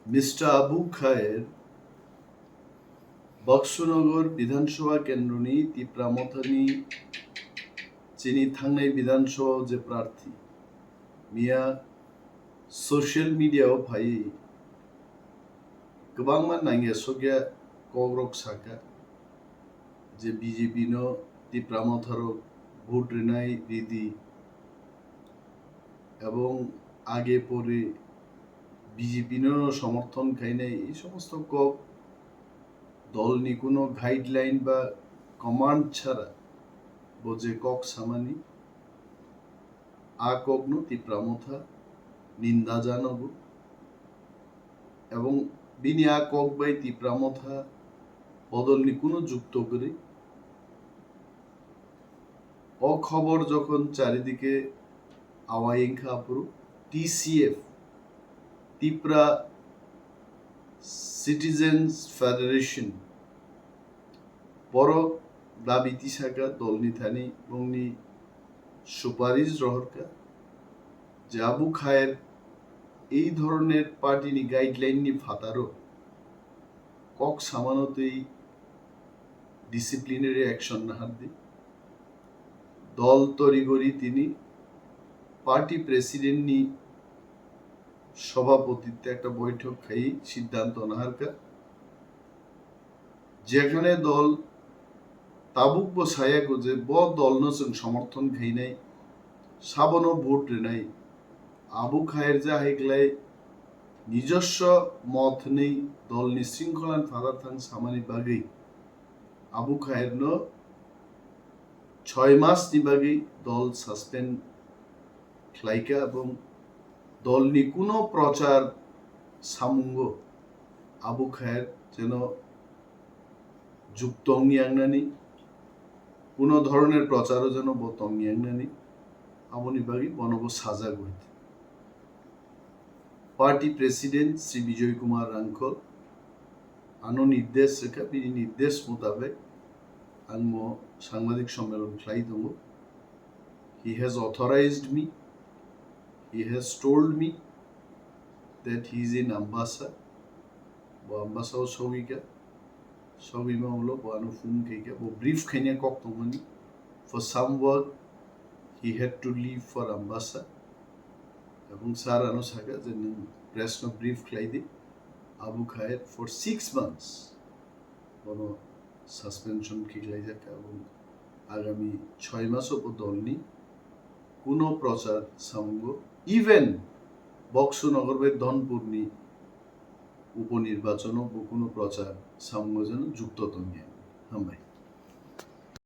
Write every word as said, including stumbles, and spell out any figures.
Mister Abu Khair, Baksunagar Bidhan Sabha kendroni Tipra Mothani chini thangnai Bidhan Sabha o je prarthi, miya social media o phaiwi kwbangma nangya sokya kokrok saka je B J P no Tipra Motharok vote rinai ridi ebong age pore B J P no somorthon khainai ei somosto kok dolni kuno guideline ba command chhara bo je kok samani, a kokno Tipra Motha ninda janogo ebong bini a kok bai Tipra Motha bodolni kuno jukto kwrwi. O khobor jokhon charidike awai wngkha aphuru T C F, Tipra Citizens Federation, borok dabi tisaka dolni thani bongni suparish rohorkha je Abu Khair ei dhoroner party ni guideline ni phataro kok samano twi disciplinary action nahardi. Dol torigori tini party president ni sobhapotitwe ekta boithok khai siddhanto naharkha, jekhane dol tabukbo sayakho je bo dolno chwng somorthon khainai, sabono vote rinai, Abu Khair jahai klai nijoswo mot hwnwi dolni sringkholan phatharthang samani bagwi Abu Khairno choi masni bagwi dol suspend khlaikha ebong dolni kuno prochar samungo Abu Khair jeno jukto wngya wngnani, kuno dhoroner procharo jeno bo tongya wngnani, aboni bagwi bono bo sajak bai. Party President Shri Bijoy Kumar Rangkhol ano nirdesh rwkha, bini nirdesh mutabek ang mo sangbadik sommelon khlai tongo. He has authorized me, he has told me that he is in Ambassa, bo Ambassa o sogwikha, sogwima ulo bo ano phone khaikha, bo brief khaina kok tongmani, for some work he had to leave for Ambassa, ebong sir ano sakha je nwng press no brief khlai di, Abu Khair for six months bono suspension khiklaijak, ebong agami choi maso bo dolni kuno prochar samungo, even Baksunagar bai Dhonpurni uponirbachono bo kuno prochar samungo jeno jukto tongya. Hambai.